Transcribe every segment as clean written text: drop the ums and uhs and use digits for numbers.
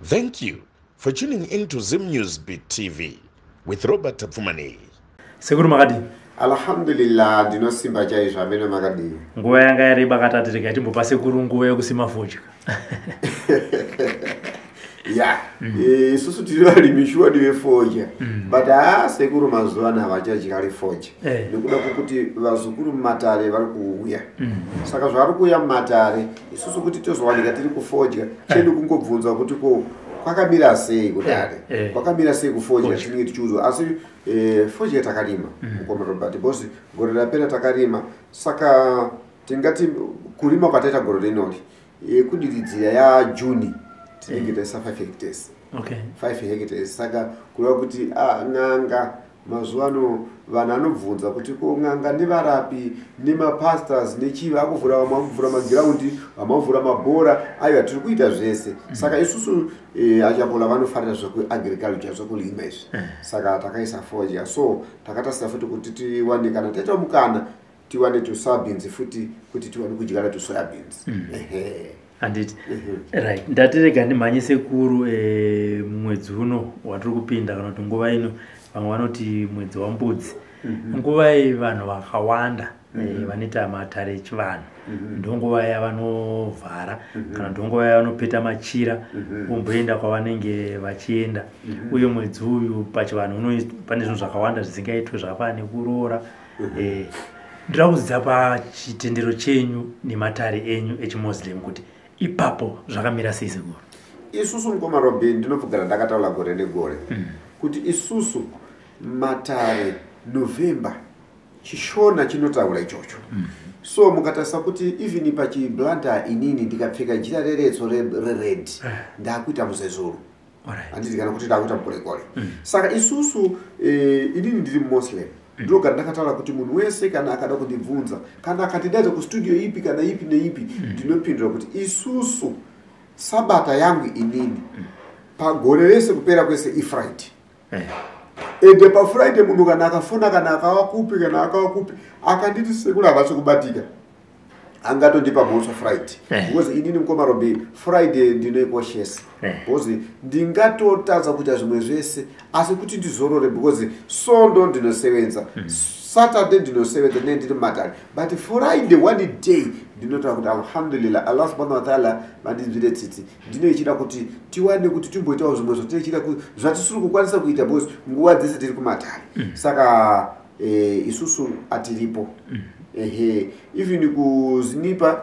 Thank you for tuning in to Zim News Beat TV with Robert Tapfumaneyi. Sekuru, makadii? Alhamdulillah, ndinosimba chaizvo. Amene, makadii? Nguva yanga yareba, katati regai timbopa sekuru nguva yekusima fodya. Ya, isusu tiri varimi shuwa vefodya, but haa, sekuru mazuva ano havachadyari fodya nekuda kwokuti vazukuru mumatare vari kuuya. Saka zvavari kuuya mumatare, isusu kuti tozowanika tiri kufodya, chedu kungobvunza kuti ko kwakamira sei kudare, kwakamira sei kufodya. Fodya. Tinenge tichiudzwa, asi fodya takarima, mukoma Robert, because gore rapera takarima. Saka tingati kurima kwataita gore rinori, kudiridzira yaJune, tinenge taisa 5 hectares. 5 hectares, saka kureva kuti n'anga mazuva ano, vanhu anobvunza kuti ko n'anga nevarapi nemapastors nechii vakuvhura, vamwe vakuvhura magiraundi, vamwe vakuvhura mabhora. Aiwa, tiri kuita zvese. Saka isusu achapola vanofarira zvekuagriculture, zvekurima izvi. Saka takaisa fodya, so takatarisa futi kuti tiwane, kana taita mukana, tiwane tusoyabeans futi, kuti tiwane kudyara tusoyabeans, ehe. Handiti? Right, ndatirega ndimhanye, sekuru. Mumwedzi uno watiri kupinda, kana kuti nguva ino, vamwe vanoti mwedzi waMbudzi, nguva iyi vanhu vakawanda vanoita matare echivanhu, ndonguva yavanovhara kana ndonguva yavanopeta machira vomboenda kwavanenge vachienda. Uye mwedzi uyu pachivanhu pane zvinhu zvakawanda zvisingaitwe, zvakafanana nekuroora. Ndoda kudzidza pachitendero chenyu nematare enyu echimuslim kuti ipapo zvakamira sei, sekuru? Isusu, mukoma Robin, ndinobvugara ndakataura gore negore kuti isusu matare November, chiShona chinotaura ichocho. So mukatarisa kuti even pachiBlantyre, inini ndikapfeka jira reretso rered, ndakuita muzezuru. Handiti? Kana kuti ndakuita mukorekore. Saka isusu, inini ndiri Muslim, ndinogara ndakataura kuti munhu wese kana akada kundibvunza, kana akandidaidza kustudio ipi kana ipi neipi, ndinopindura kuti isusu sabata yangu inini pagore rese, kupera kwese, iFriday. Ende paFriday munhu kana akafona, kana akava kupi, kana akava kupi, akanditi sekuru havasi kubatika, angatondipa mhosva Friday. Because inini, mukoma Robi, Friday ndinoikoshesa. Because ndingatotadza kuita zvimwe zvese, asi kuti ndizorore, because Sondo ndinosevenza, Saturday ndinosevenza, nee, ndiri mumatare, but Friday one day ndinotaura kuti alhamdulillah, Allah subhanahu wataala vandinzwire tsitsi. Ndinoichida kuti tiwane kuti timboitawo zvimwe zvatinochida zvatisiri kukwanisa kuita, because nguva dzese tiri kumatare. Saka isusu atiripo, ehe. Even kuZINIPA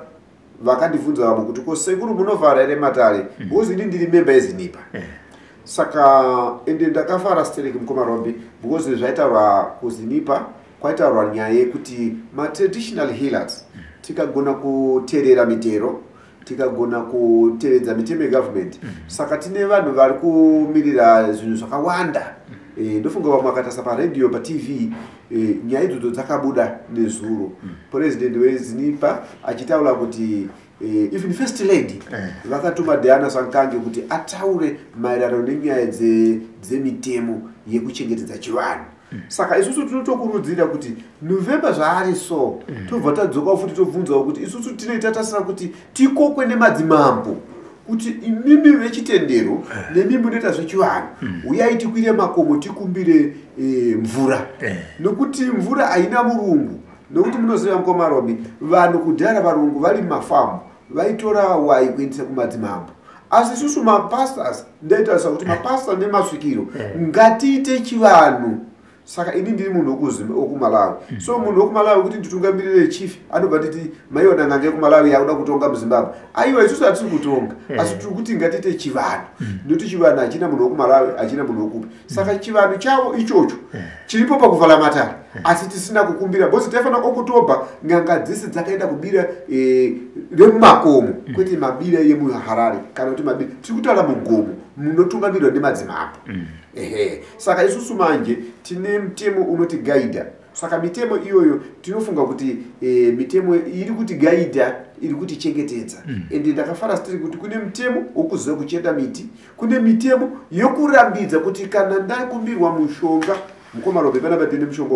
vakandibvunza vamwe kuti ko sekuru munovhara here matare, because ini ndiri memba yeZINIPA. Saka ende ndakafara stereki, mukoma Robi, because zvaitaurwa kuZINIPA, kwaitaurwa nyaya yekuti matraditional healers tikagona kuteerera mitero, tikagona kutevedza mitemo yegovernment, saka tine vanhu vari kumirira zvinhu zvakawanda. Ndofunga vamwe vakatarisa paredhiyo, paTV, nyaya idzodzo dzakabuda nezuro, president weZINIPA achitaura kuti even First Lady vakatuma Diana Sankange kuti ataure maererano nenyaya dzemitemo yekuchengetedza chivanhu. Saka isusu tinotokurudzira kuti November zvaari, so tobva tadzokawo futi, tobvunzawo kuti isusu tinoita tasira kuti tikokwe nemadzimambo kuti imimi vechitendero nemi munoita zvechivanhu, uyai tikwire makomo, tikumbire mvura, nekuti mvura haina murungu. Nekuti munoziva, mukoma Robi, vanhu kudhara, varungu vari mumafamu, vaitora wai kuendesa kumadzimambo. Asi isusu mapastors, ndaitaurisa kuti mapastor nemasvikiro, ngatiite chivanhu. Saka ini ndiri munhu wekuMalawi, so munhu wekuMalawi kuti nditungamirire chief, anobva nditi maiona n'anga yekuMalawi yakuda kutonga muZimbabwe. Aiwa, isusu hatisi kutonga, asi tiri kuti ngatiite chivanhu, nekuti chivanhu hachina munhu wekuMalawi, hachina munhu wekupi. Saka chivanhu chavo ichocho chiripo pakuvhala matare, asi tisina kukumbira, because taifanira October n'anga dzese dzakaenda kubira remumakomo, kwete mabira yemuHarare kana kuti mabira tiri kutaura mugomo munotungamirwa nemadzimambo, ehe. Saka isusu manje tine mutemo unotigaidha. Saka mitemo iyoyo tinofunga kuti mitemo iri kutigaidha, iri kutichengetedza. Ende ndakafara sitiri kuti kune mutemo wokuziva kucheta miti, kune mitemo yokurambidza kuti kana ndakumbirwa mushonga, mukoma Robe, panapa tine mushonga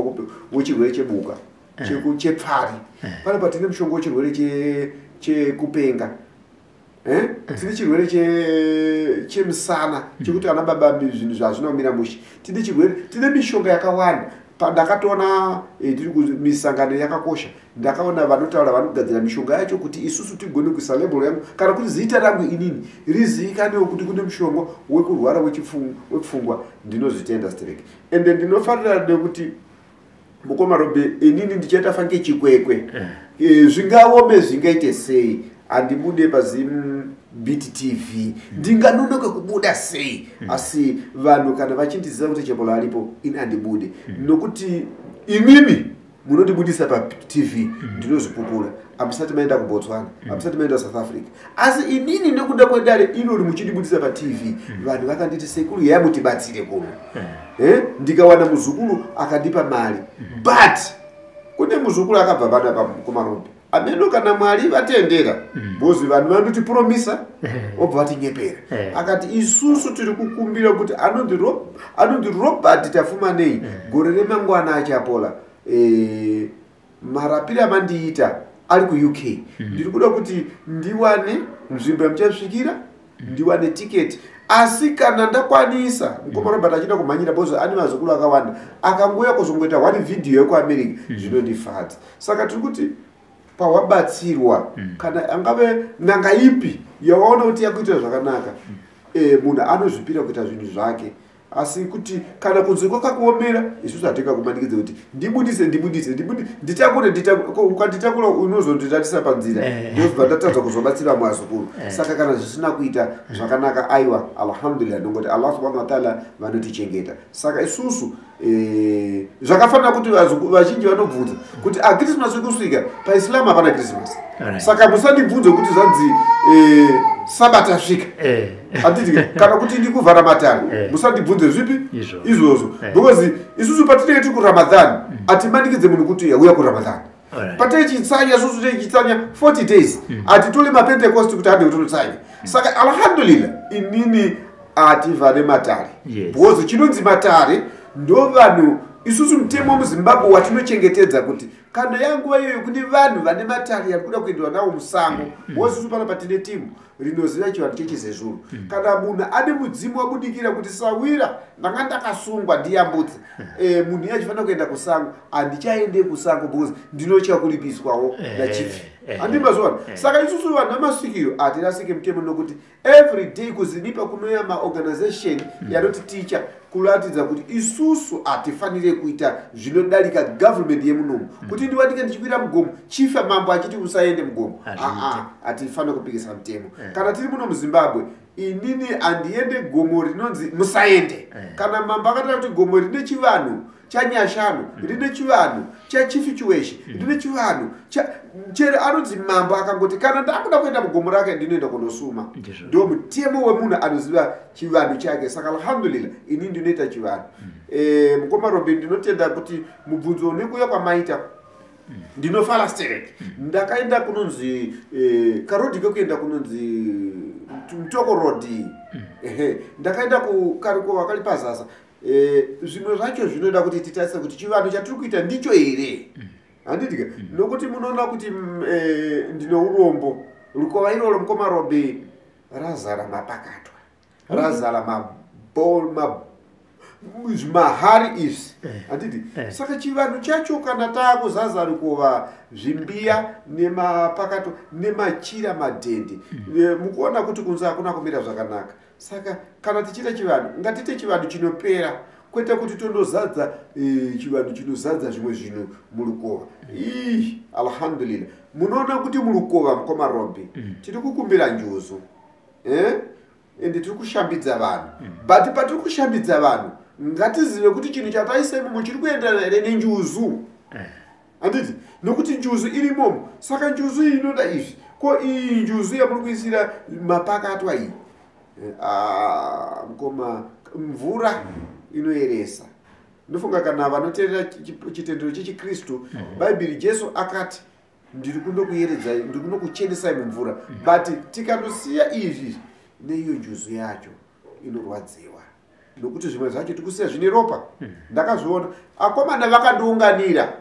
wechirwere chebuka, chepfari, panapa tine mushonga wechirwere chekupenga. Tine chirwere chemusana chekuti ana baba zvinhu zvazvinomira mushe. Tine chirwere, tine mishonga yakawanda. Pandakatoona tiri kumisangano yakakosha, ndakaona vanotaura vanogadzira mishonga yacho kuti isusu tigone kuisa label yangu kana kuti zita rangu inini riziikanewo kuti kune mushonga wekurwara wepfungwa. Ndinozvitenda stereki, ende ndinofarira nekuti mukoma Robe, inini ndichaita fange chikwekwe. Zvingaome zvingaite sei, handibude paZimbeat TV, ndinganonoka kubuda sei, asi vanhu kana vachindiziva kuti Chapola aripo, ini handibude, nokuti imimi munondibudisa paTV. Ndinozvipupura, hamusati maenda kuBotswana, hamusati maenda South Africa, asi inini nekuda kwedare irori muchindibudisa paTV, vanhu vakanditi, "Sekuru, yamutibatsire kuno." Ndikawana muzukuru akandipa mari, but kune muzukuru akabva vana pamukomarombe ameno, kana Mwari vatendera, because vanhu vanotipromisa obva vatinyepera. Akati, "Isusu tiri kukumbira kuti anonzi Robert Tafumanei, gore remangwana achapola. Marapiro amandiita ari kuUK, ndiri kuda kuti ndiwane nzvimbo yamuchasvikira, ndiwane tiketi. Asi kana ndakwanisa," mukoma Robert achida kumhanyira because ane mazukuru akawanda, akangouya kuzongoita one video yekuAmerica, zvinondifadza. Saka tiri kuti pawabatsirwa, kana angave n'anga ipi yawaona kuti yakuitira zvakanaka, munhu anozvipira kuita zvinhu zvake. Asi kuti kana kunze kwakakuomera, isusu hatingakumanikidze kuti ndibudise, ndibudise, nditakure, ukanditakura unozondiratisa panzira, ndozobva ndatadza kuzobatsira vamwe vazukuru. Saka kana zvisina kuita zvakanaka, aiwa, alhamdulillah, nongoti Allah subhanahu wataala vanotichengeta. Saka isusu zvakafanira kuti vazhinji vanobvunza kuti a Christmas ikusvika, paIslam hapana Christmas. Saka musandibvunze kuti zvanzi Sabata svika, handiti, kana kuti ndikuvhara matare. Musandibvunze zvipi izvozvo, because isusu patinenge tiri kuRamadhan hatimanikidze munhu kuti uya kuRamadhan. Patechitsanya isusu techitsanya 40 days, hatitole maPentecost kuti hande kutonotsanya. Saka alhamdulillah, inini hativhare matare, because chinonzi matare ndo vanhu. Isusu mutemo wemuZimbabwe watinochengetedza kuti kana yanguva iyoyo kune vanhu vane matare ari kuda kuendewa nawo musango, because isusu panapa tine timu rinoziva chivanhu chechizezuru. Kana munhu ane mudzimu wabudikira kuti, "Sawira, ndanga ndakasungwa, ndiyambutse," munhu iye achifanira kuenda kusango, handichaende kusango because ndinotya kuripiswawo nachief. Handi mazuva? Saka isusu vanhu vamasvikiro hatirasike mutemo, nokuti every day kuzinipa kunoya maorganization yanoti ticha kuratidza kuti isusu hatifanire kuita zvinodarika government yemunomu, kuti ndiwanike ndichikwira mugomo, chifa mambo achiti usaende mugomo. Aa, hatifanire kupikisa mutemo. Kana tiri muno muZimbabwe, inini handiende gomo rinonzi musaende. Kana mambo akataura kuti gomo rine chivanhu chanyashano, rine chivanhu chachief Chiweshe, rine chivanhu chero anonzi mambo akangoti kana ndakuda kuenda mugomo rake, ndinoenda kundosuma. Ndo mutemo wemunhu anoziva chivanhu chake. Saka alhamdulillah, ini ndinoita chivanhu. Mukoma Robin, ndinotenda kuti mubvunzo nekuuya kwamaita, ndinofara sterek. Ndakaenda kunonzi karodhi kekuenda kunonzi Mutoko Road. Ehe, ndakaenda kukarikova kari pazasa. Zvimwe zvacho zvinoda kuti titarise kuti chivanhu chatiri kuita ndicho here, handiti? Nokuti munoona kuti ndine urombo, rukova iroro, mukoma Robe, razara mapakatwa, razara zvimahari izvi, handiti? Saka chivanhu chacho kana taakuzaza rukova zvimbiya nemapakato nemachira madhende, mukuona kuti kunze hakuna kumira zvakanaka. Saka kana tichiita chivanhu, ngatiite chivanhu chinopera, kwete kuti tondozadza chivanhu chinozadza zvimwe zvinhu murukova. Ii, alhamdulillah, munoona kuti murukova, mukoma Robi, tiri kukumbira njuzu, eh? Ende tiri kushambidza vanhu, but patiri kushambidza vanhu ngatizive kuti chinhu chataisa imomo chiri kuenderana here nenjuzu, handiti? Nokuti njuzu irimomo. Saka njuzu iyi inoda izvi, ko iyi njuzu yamuri kuisira mapakatwa iyi? Ah, mukoma, mvura inoyeresa. Ndofunga kana vanoteerera chitendero chechikristu, Bhaibheri, Jesu akati, "Ndiri kundokuyeredzai, ndiri kundokuchenesai mumvura." But tikandosiya izvi neiyo njuzu yacho inorwadziwa, nokuti zvimwe zvacho tikusiya zvine ropa. Ndakazviona, akomana vakandiunganira.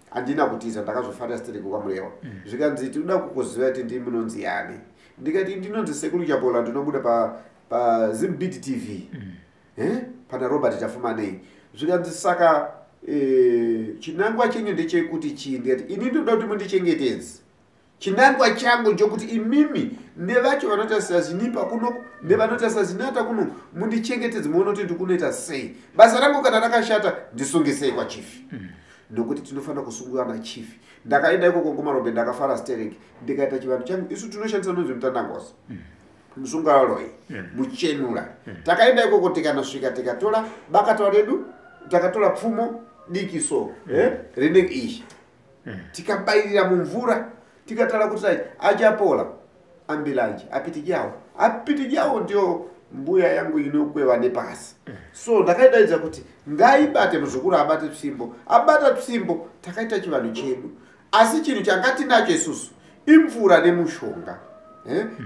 Handina kutiza, ndakazofarira stereki kwaMurewa. Zvikanzi, "Tinoda kukuziva kuti ndimi munonzi yani." Ndikati, "Ndinonzi Sekuru Chapola, ndinobuda paZimbit TV pana Robert Tafumanei." Zvikanzi, "Saka chinangwa chenyu ndechekuti chii?" Ndikati, "Ini ndinoda kuti mundichengetedze. Chinangwa changu nchokuti imimi nevacho vanotarisa ZINIPA kuno nevanotarisa ZINATHA kuno mundichengetedze, muone kuti ndikunoita sei basa rangu. Kana rakashata, ndisungisei kwachief, nokuti tinofanira kusungiwa nachief." Ndakaenda ikoko kumarombe, ndakafara stereki, ndikaita chivanhu changu. Isu tinoshandisa nonzi mutandangosa, musungararoi, muchenura. Takaenda ikoko, tikanosvika, tikatora bakatwa redu, takatora pfumo diki so rine ishi, tikabayirira mumvura, tikatara kuti achapola ambulanji apitijawo apitijawo, ndio mbuya yangu inokweva nepasi. So ndakaidaidza kuti ngaibate muzukuru, abate tsvimbo. Abata tsvimbo, takaita chivanhu chedu. Asi chinhu changa tinacho isusu imvura nemushonga.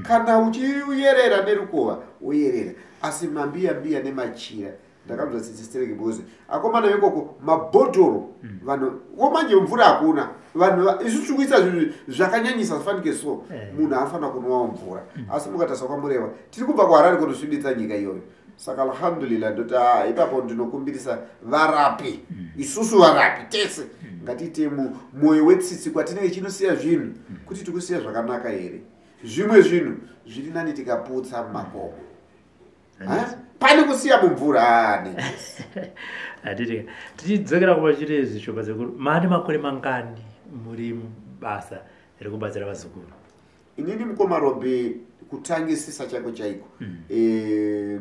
Kana uchiyerera nerukova, woyerera, asi mambiya mbiya nemachira. Ndakanzwa tsitsi stereki because akomana vekoko mabhodhoro vanhu womanje mvura hakuna. Vanhu isu tiri kuisa zvinhu zvakanyanyisa fanike so munhu anofanira kunwawo mvura. Asi mukatarisa kwaMurewa, tiri kubva kuHarare kundosvibitsa nyika iyoyo. Saka alhamdulillah, ndoti ipapo ndinokumbirisa varapi, isusu varapi tese ngatiite mwoyo wetsitsi kwatinenge chinosiya zvinhu, kuti tikusiya zvakanaka here. Zvimwe zvinhu zviri nani tikaputsa mumakomo. Ha? Pane kusiya mumvura. Hatiti tichidzokera kumashure zvishoma, sekuru, maane makore mangani muri basa rekubatsira vazukuru? Inini, mukoma Robi, kutangisisa chaiko chaiko,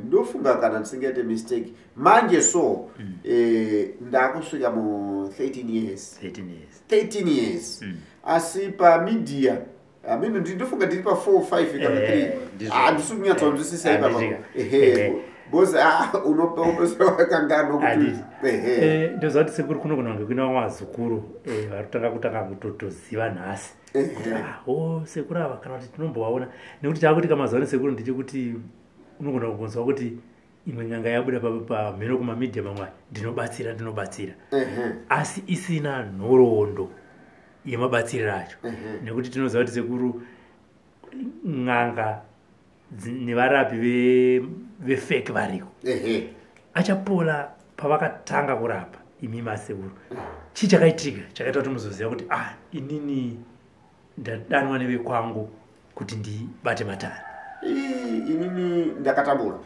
ndofunga kana ndisingaite mistake manje so ndakusvika mu 13 years. 13 years. 13 years. Asi pamedia, I mean, ndinofunga ndiri pa 4 5 kana 3. Ndizvo. Handisi kunyatsonzwisisa ipapa. Handizvika. Ehe, because unopewakanganwa kuti Handiti. Ehe. Ndoziva kuti sekuru kunogona kunge kuine vamwe vazukuru vari kutanga kutanga kutotoziva nhasi kuti o sekuru ava, kana kuti tinombovaona, nekuti taakuti kamazuva ano sekuru ndechekuti unogona kugonzwa kuti imwe nyanga yabuda pamhino kumamedia mamwe, "Ndinobatsira, ndinobatsira," asi isina nhoroondo yemabatsiriro acho, nekuti tinoziva kuti sekuru n'anga nevarapi vefake variko. Achapola pavakatanga kurapa imi masekuru, chii chakaitika chakaita kuti muzoziva kuti inini ndadanwa nevekwangu kuti ndibate matare? Inini ndakatambura,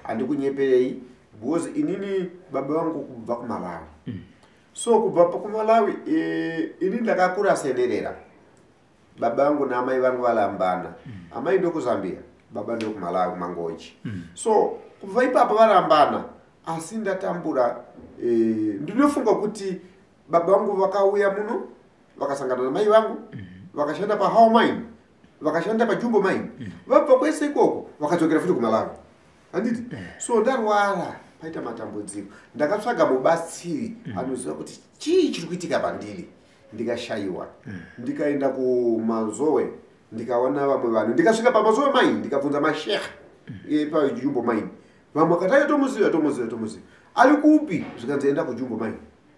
handikunyeperei, because inini baba vangu kubva kuMalawi. So kubva kuMalawi, ini ndakakura senerera. Baba vangu naamai vangu varambana. Amai ndokuZambia, baba ndokuMalawi, kuMangochi. So kubva ipapo varambana, asi ndatambura. Ndinofunga kuti baba vangu vakauya muno, vakasangana namai vangu, vakashanda paHow Mine, vakashanda paJumbo Mine. Vabva kwese ikoko, vakadzokera futi kuMalawi, handiti? So ndarwara, paita matambudziko, ndakatsvaga mubatsiri anoziva kuti chii chiri kuitika pandiri, ndikashayiwa. Ndikaenda kuMazowe, ndikaona vamwe vanhu. Ndikasvika paMazowe Mine, ndikabvunza mashekha paJumbo Mine. Vamwe vakati, "Ayo, tomuziva, tomuziva, tomuziva. Ari kupi?" Zvikanzi, "Enda kuJumbo Mine."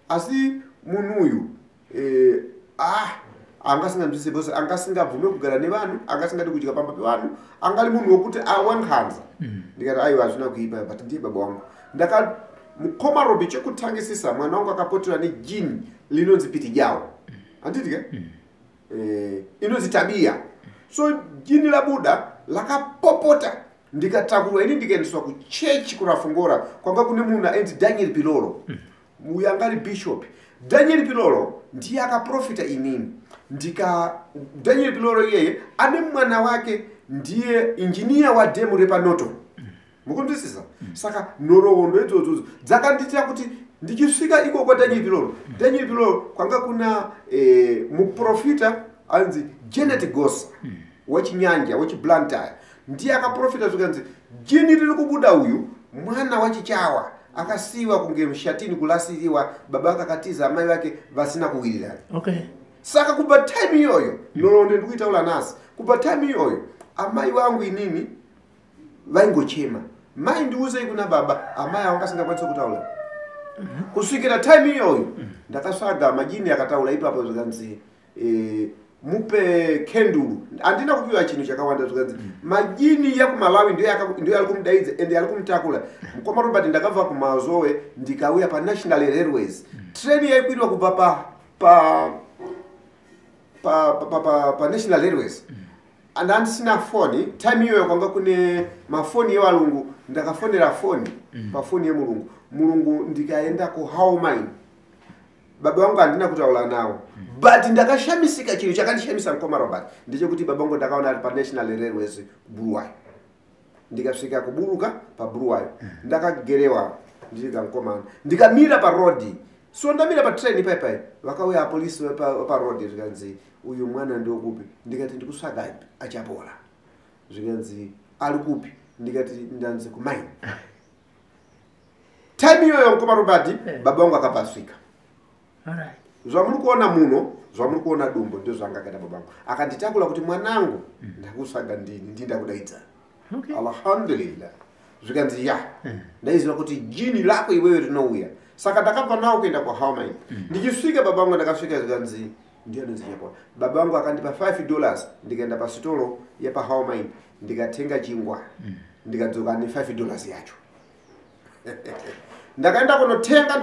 Asi munhu uyu angasinganzwisisi because angasingabvume kugara nevanhu, angasingadi kudya pamba pevanhu, angari munhu wokuti awankhanza. Ndikati, "Aiwa, hazvina kuipa, but ndiye baba wangu." Ndaka mukoma Robi, chekutangisisa, mwana wangu akapotera nejini linonzi pitijawo, handiti ke? Inonzi tabia. So jini labuda, lakapopota, ndikatakurwa ini, ndikaendeswa kuchechi kuRafungora, kwanga kune munhu ainzi Daniel Pilolo, uyu angari bishop. Daniel Pilolo ndiye akaprofita inini. Ndika Daniel Pilolo iyeye ane mwana wake ndiye injiniya wadhemu repaNorton, mukunzwisisa? Saka nhoroondo idzodzo dzakandiitira kuti ndichisvika ikoko Daniel Pilolo, Daniel Pilolo kwanga kuna muprofita anzi Janet Gosa, wechinyanja, wechiBlantyre. Ndiye akaprofita, zvikanzi jini riri kubuda uyu mwana wachichawa akasiyiwa kunge mushatini, kulasiriwa, baba vake akatiza, amai vake vasina kuwirirana. Saka kubva time iyoyo, nhoroondo ndikuitaura nhasi, kubva time iyoyo amai vangu inini vaingochema, "Mai, ndiuzei kuna baba." Amai avo angasingakwanisi kutaura. Kusvikira time iyoyo ndakasvaga majini akataura ipapo, zvikanzi mupe kenduru. Handina kupiwa chinhu chakawanda, zvikanzi majini yakuMalawi ndiyo yari kumudaidza ende yari kumutakura. Mukoma Robert, ndakabva kuMazowe ndikauya paNational Railways. Treni yaikwirwa kubva pa National Railways. Andandisina foni time iyoyo, kwanga kune mafoni yevalungu. Ndakafonera foni pafoni yemurungu murungu, ndikaenda kuHow Mine. Baba vangu handina kutaura navo, but ndakashamisika. Chinhu chakandishamisa, mukoma Robert, ndechekuti baba vangu ndakaona ari paNational Railways kuBuruwayo. Ndikasvika kuburuka paBuruwayo, ndakagerewa ndiri kamukomana, ndikamira parodhi. So ndamira patrain paipai, vakauya apolisi veparodhi, zvikanzi, "Uyu mwana ndokupi?" Ndikati, "Ndikusvaga Achapola." Zvikanzi, "Ari kupi?" Ndikati, "Ndanzi kumine." Time iyoyo, mukoma Robert, baba vangu akapasvika. Zvamuri kuona muno, zvamuri kuona dumbo, ndo zvanga akaita baba vangu. Akanditakura kuti, "Mwanangu, ndakusvaga, ndini ndindakudaidza." Alhamdulillah. Zvikanzi, "Ya, ndaiziva kuti jini lako iwewe rinouya." Saka ndakabva nawo kuenda kuHow Mine. Ndichisvika, baba vangu, ndakasvika, zvikanzi, "Ndiyo anonzi Chapola." Baba vangu akandipa $5, ndikaenda pasitoro yepaHow Mine, ndikatenga chingwa, ndikadzoka ne$5 yacho. Ndakaenda kunotenga,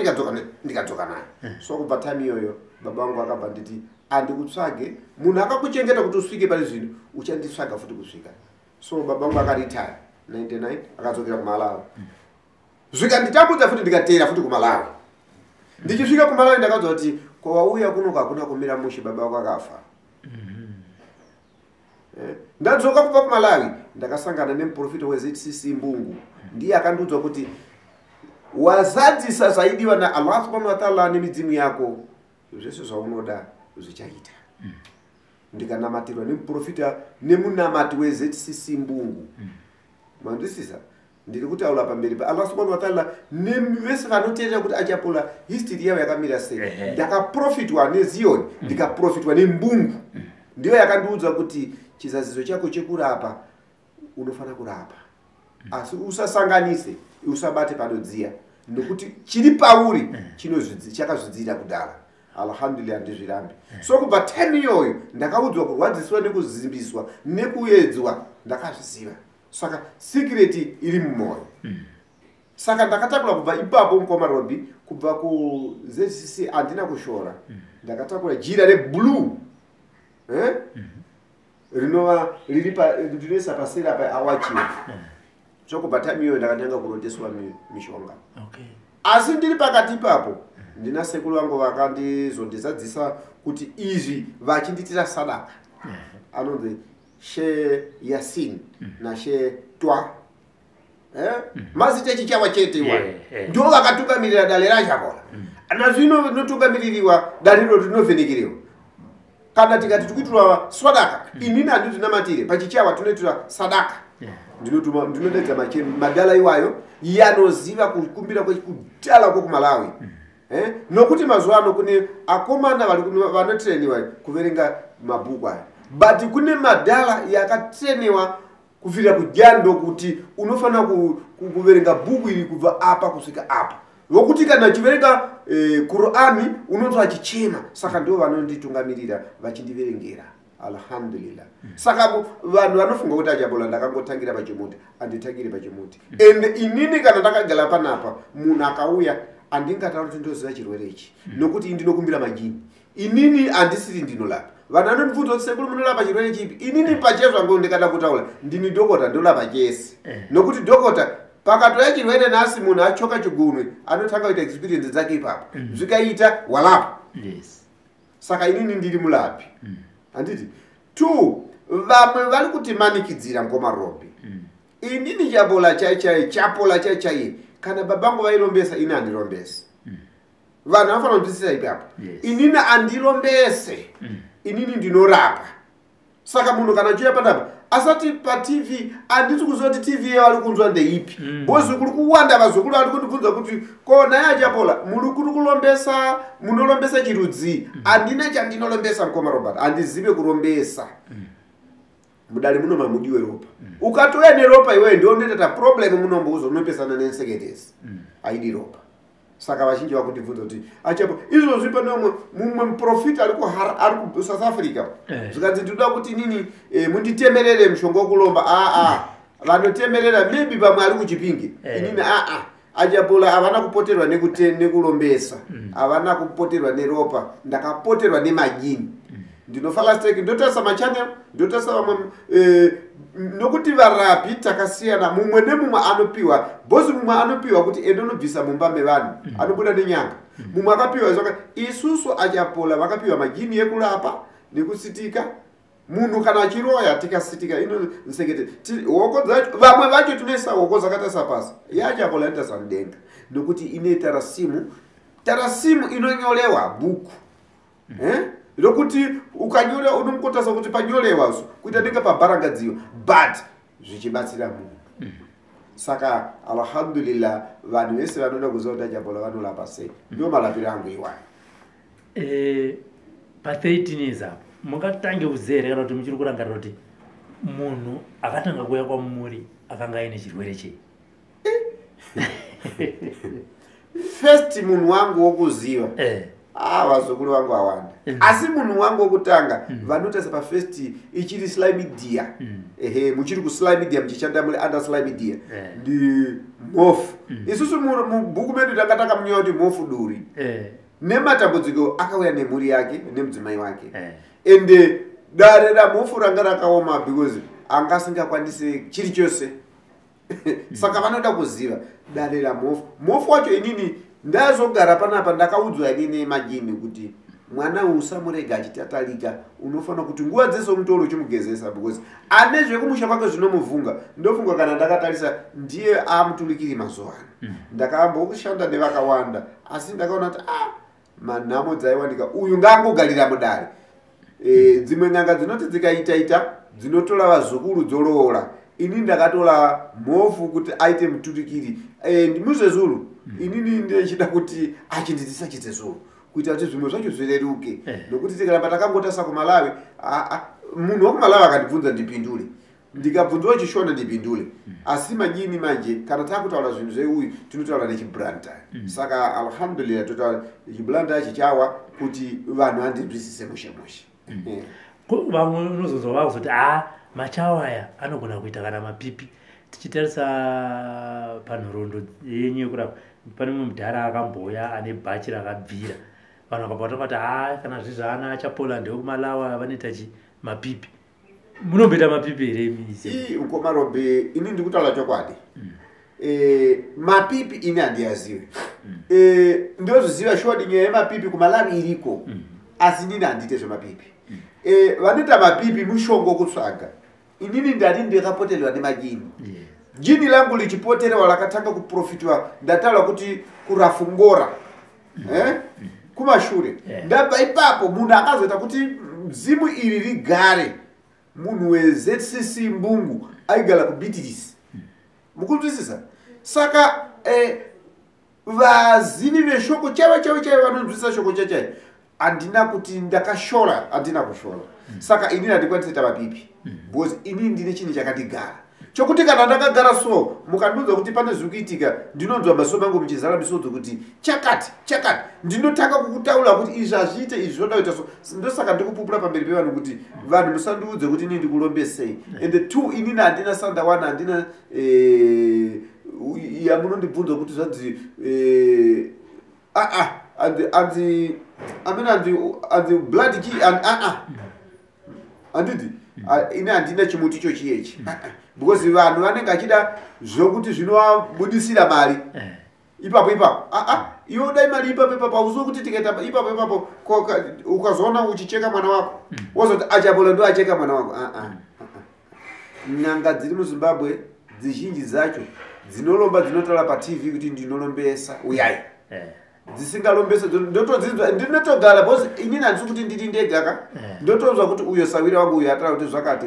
ndikadzoka nayo. So kubva time iyoyo baba vangu akabva nditi, "Andikutsvage munhu akakuchengeta kuti usvike pari zvino, uchanditsvaga futi kusvika." So baba vangu akaretire 99, akadzokera kuMalawi. Zvikanditambudza futi, ndikateera futi kuMalawi. Ndichisvika kuMalawi, ndakaudzwa kuti, "Kwawauya kuno hakuna kumira mushe, baba vako akafa." Ndadzoka kubva kuMalawi, ndakasangana nemuprofita weZCC Mbungu. Ndiye akandiudza kuti, "Wazadzisa zvaidiwa naAllah subhanahu wataala nemidzimu yako, zvese zvaunoda zvichaita." Ndikanamatirwa nemuprofita nemunamati weZCC Mbungu. Mandisisa ndiri kutaura pamberi paAllah subhanahu wataala nevese vanoteerera kuti Achapola history yavo yakamira sei. Ndakaprofitwa neZion, ndikaprofitwa neMbungu. Ndiyo yakandiudza kuti, "Chizadziso chako chekurapa, unofanira kurapa, asi usasanganise, usabate panodziya, nekuti chiri pauri chakazvidzira kudhara." Alhamdulillah, handizvirambi. So kubva time iyoyo ndakaudzwa kurwadziswa nekuzimbiswa nekuedzwa, ndakazviziva. Saka secret iri mumwoyo. Saka ndakatakura kubva ipapo, mukoma Robi, kubva kuZCC handina kushora. Ndakatakura jira reblue, eh? Rinova riri ndinoisa paseri apa, awachiwa. So kubva time iyoyo ndakatanga kuroteswa mishonga. Asi ndiri pakati ipapo, ndina sekuru vangu vakandizondizadzisa kuti izvi vachinditira sadaka, anonzi She Yasin naShe Twa. Eh? Mazita echichawa chete iwa. Ndo vakatungamirira dare raChapola. Nazvino rinotungamiririwa dariro rinovhenekeriwa. Kana tikati tikuitirwa swadaka, inini handizvinamatire pachichawa, tinoitirwa sadaka. Ndinotuma, ndinodaidza madala iwayo yanoziva kukumbira kwekudala kwokuMalawi. Eh? Nokuti mazuva ano kune akomana vanotreniwa kuverenga mabhuku aya, but kune madhala yakatreniwa kubvira kujando kuti unofanira kuverenga bhuku iri kubva apa kusvika apa, vokuti kana uchiverenga Qurani unonzwa achichema. Saka ndo vanonditungamirira vachindiverengera, alhamdulillah. Saka vanhu vanofunga kuti Achapola ndakangotangira pachimuti. Handitangiri pachimuti. Ende inini kana ndakagara panapa, munhu akauya, handingatauri kuti ndoziva chirwere ichi, nokuti ini ndinokumbira majini. Inini handisiri ndinolapa. Vanhu vanondibvunza kuti, "Sekuru, munorapa chirwere chipi?" Inini pachezvangu ndikada kutaura, ndini dhokota, ndorapa chese. Nokuti dhokota pakatoya chirwere nhasi, munhu achoka chigunwe, anotanga kuita experience dzake ipapo, zvikaita walapa. Saka inini ndiri mulapi, handiti? Two, vamwe vari kutimanikidzira, ngoma Robi. Inini Chapola chai chai, Chapola chai chai, kana babangu vairombesa, ini handirombesi. Vanhu vanofanira kunzwisisa ipapo. Inini handirombese, inini ndinorapa. Saka munhu kana achiuya panapa asati paTV, handisi kuziva kuti TV yavari kunzwa ndeipi, because kuri kuwanda vazukuru vari kundibvunza kuti, "Ko naye Achapola, muri kuri kulombesa, munolombesa chirudzii?" Handina chandinolombesa, mukoma Robert, handizive kurombesa. Mudare muno mamudiwe ropa. Ukatouya neropa iwewe, ndio unoita problem munombo, uzonopesana nenseketesi. Haidi ropa. Saka vazhinji vakundibvunza kuti achapo izvozvi pane mumwe muprofita ari kuSouth Africa, zvikanzi ndinoda kuti inini munditemerere mushonga wokulomba. Aa, vanotemerera maybe pamwe ari kuChipinge. Inini aa, achapola havana kupoterwa nekulombesa, havana kupoterwa neropa, ndakapoterwa nemajini. Ndinofala steki, ndotarisa machannel, ndotarisa vamwe, nokuti varapi takasiyana. Mumwe nemumwe anopiwa bhosi, mumwe anopiwa kuti ende unobvisa mumba mevanhu, anobuda nenyanga. Mumwe akapiwa zvaka. Isusu achapola vakapiwa majini ekurapa nekusitika. Munhu kana achiroya, tikasitika inosekete hoko dzacho. Vamwe vacho tinoisa hoko dzakatarisa pasi, yachapola inotarisa mudenga, nokuti ine tarasimu. Tarasimu inonyolewa bhuku, eh? Rokuti ukanyolewa unomukotarisa kuti panyolewa so kuita denga pabharangadziwa, but zvichibatsira munhu. Saka alhamdulillah, vanhu vese vanoda kuziva kuti achapola vanorapa sei, ndo malapiro angu iwayo. Pa13 years apo mungatange kuziva here, kana kuti muchiri kurangarira kuti munhu akatanga kuuya kwamuri akanga aine chirwere chei? First munhu wangu wokuziva, ah, vazukuru vangu awanda, asi munhu wangu wokutanga, vanotarisa pafirst ichiri Sly Media, ehe, muchiri kuSly Media, muchishanda muri under Sly Media, ndi Mofu. Isusu mubhuku medu tanga takamunyora kuti Mofu Duri. Nematambudziko akauya nemhuri yake nemudzimai wake. Ende dare raMhofu ranga rakaoma because anga asingakwanisi chiri chose. Saka vanoda kuziva dare raMhofu, Mhofu wacho, inini ndazogara panapa, ndakaudzwa inini majini kuti mwana usamurega achitatalika, unofanira kuti nguva dzese umutoro uchimugezesa because ane zvekumusha kwake zvinomuvhunga. Ndofunga kana ndakatarisa ndiye amuturikiri mazuva ano. Ndakambokushanda nevakawanda, asi ndakaona kuti ah, manhamo dzaiwanika, uyu ngaangogarira mudare. Dzimwe n'anga dzinoti dzikaitaita dzinotora vazukuru dzoroora. Ini ndakatora Mhofu kuti aite muturikiri. Muzezuru inini ndechida kuti achindidzisa chizezuru kuitira kuti zvimwe zvacho zvireruke, nokuti tikaramba takangotasa kuMalawi, munhu wekuMalawi akandibvunza ndipindure, ndikabvunzawo chiShona ndipindure. Asi majini manje kana takutaura zvinhu zveuyu tinotaura nechiBlantaya. Saka alhamdulillah, totaura chiBlantaya chichawa kuti vanhu vandinzwisise mushe mushe. Vamwe unozonzwa vakuzoti a, machawa aya anogona kuita kana mapipi. Tichitarisa panhoroondo yenyu yekurapa, pane mumwe mudhara akambouya ane bhachi rakabvira. Vanhu vakabva vatanga kuti ha, kana zvizvaana achapola ndewekuMalawi, vanoita chi mapipi. Munomboita mapipi here imi? Ii, mukoma Robe, ini ndiri kutaura chokwadi. Mapipi ini handiyazivi. Ndozviziva shodi nyaya yemapipi kuMalawi iriko, asi inini handiite zvemapipi. Vanoita mapipi mushongo kutsvaga. Inini ndati ndakapoterwa nemajini. Jini langu lichipoterewa rakatanga kuprofitwa, ndataura kuti kurafungora, eh? Kumashure. Ndabva ipapo munhu akazoita kuti zimu iri rigare, munhu weZCC Mbungu aigara kuBitirisi, mukunzwisisa? Saka vazivi veshoko chaivo chaivo chaivo vanonzwisisa shoko chachai, handina kuti ndakashora, handina kushora. Saka inini handikwanisi kuita mapipi because inini ndine chinhu chakandigara chokuti kana ndakagara so, mukandiudza kuti pane zviri kuitika, ndinonzwa maso mangu muchizara misodzi kuti chakati chakati. Ndinotanga kukutaura kuti izvi hazviite, izvi zvoda kuita so. Ndosaka ndikupupura pamberi pevanhu kuti vanhu musandiudze kuti inini ndikulombesei. And two, inini handina sandawana, handina yamunondibvunza kuti zvanzi aa, anzi amene anzi blood chi aa, handidi. Ini handina chimuti icho chiyechi because vanhu vanenge achida zvokuti zvinovabudisira mari ipapo ipapo. Aa, iwe dai mari ipapo ipapo, hauzivi kuti tikaita ipapo ipapo ukazoona uchicheka mwana wako, wozoti achapola ndo acheka mwana wako. Aa, n'anga dziri muZimbabwe dzizhinji dzacho dzinolomba, dzinotaura paTV kuti ndinolombesa, uyai. Dzisingalombese ndotodzinzwa, ndinotogara because inini handisi kuti ndiri ndega ka. Ndotonzwa kuti uyo sawira wangu uyo ataura kuti zvakati,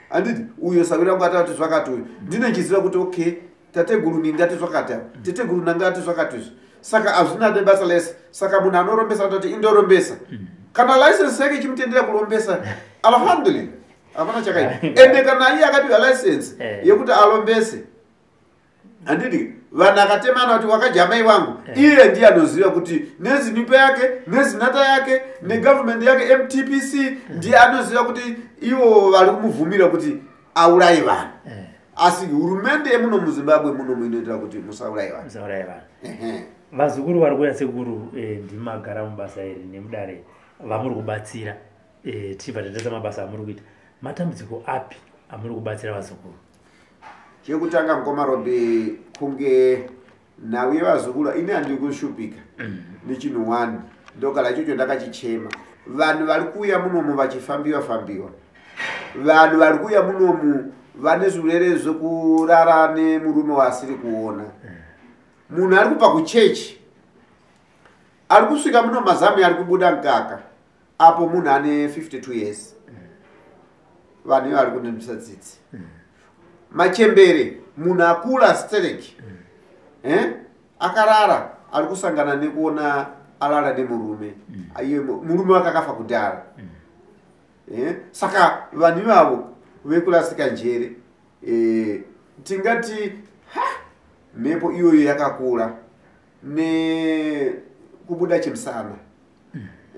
handiti uyo sawira wangu ataura kuti zvakati uyo, ndinochiziva kuti okay, tateguru ningati zvakati apa, teteguru nangati zvakati izvi. Saka hazvina nebasa lese. Saka munhu anorombesa anototi indorombesa, kana license yake ichimutendera kurombesa, alhamdulillah, hapana chakaipa. Ende kana iye akapiwa license yekuti alombese, handiti? Vanhu akatemana kuti wakadya mai vangu, iye ndiye anoziva kuti nezinipe yake, nezinata yake, negavhumendi yake MTPC, ndiye anoziva kuti ivo vari kumubvumira kuti auraye vanhu. Asi hurumende yemuno muZimbabwe muno inoitira kuti musauraye vanhu. Musauraye vanhu. Vazukuru vari kuuya sekuru, ndimagara mubasa iri nemudare vamuri kubatsira, tichibva tatarisa mabasa amuri kuita, matambudziko api amuri kubatsira vazukuru? Chekutanga, mukoma Robi, kunge nhau yevazukuru ini handiri kushupika nechinhu one, ndogara ichocho ndakachichema. Vanhu vari kuuya munomu vachifambiwa fambiwa, vanhu vari kuuya munomu vane zvirwere zvekurara nemurume waasiri kuona. Munhu ari kubva kuchechi ari kusvika muno, mazamu ari kubuda mukaka, apo munhu ane 52 years. Vanhu ivo vari kundinzwisa tsitsi. Machembere, munhu akura stereki, akarara, ari kusangana nekuona arara nemurume, iye murume wake akafa kudhara. Saka vanhu ivavo vekurasika njere, tingati ha, mhepo iyoyo yakakura nekubuda chimusana.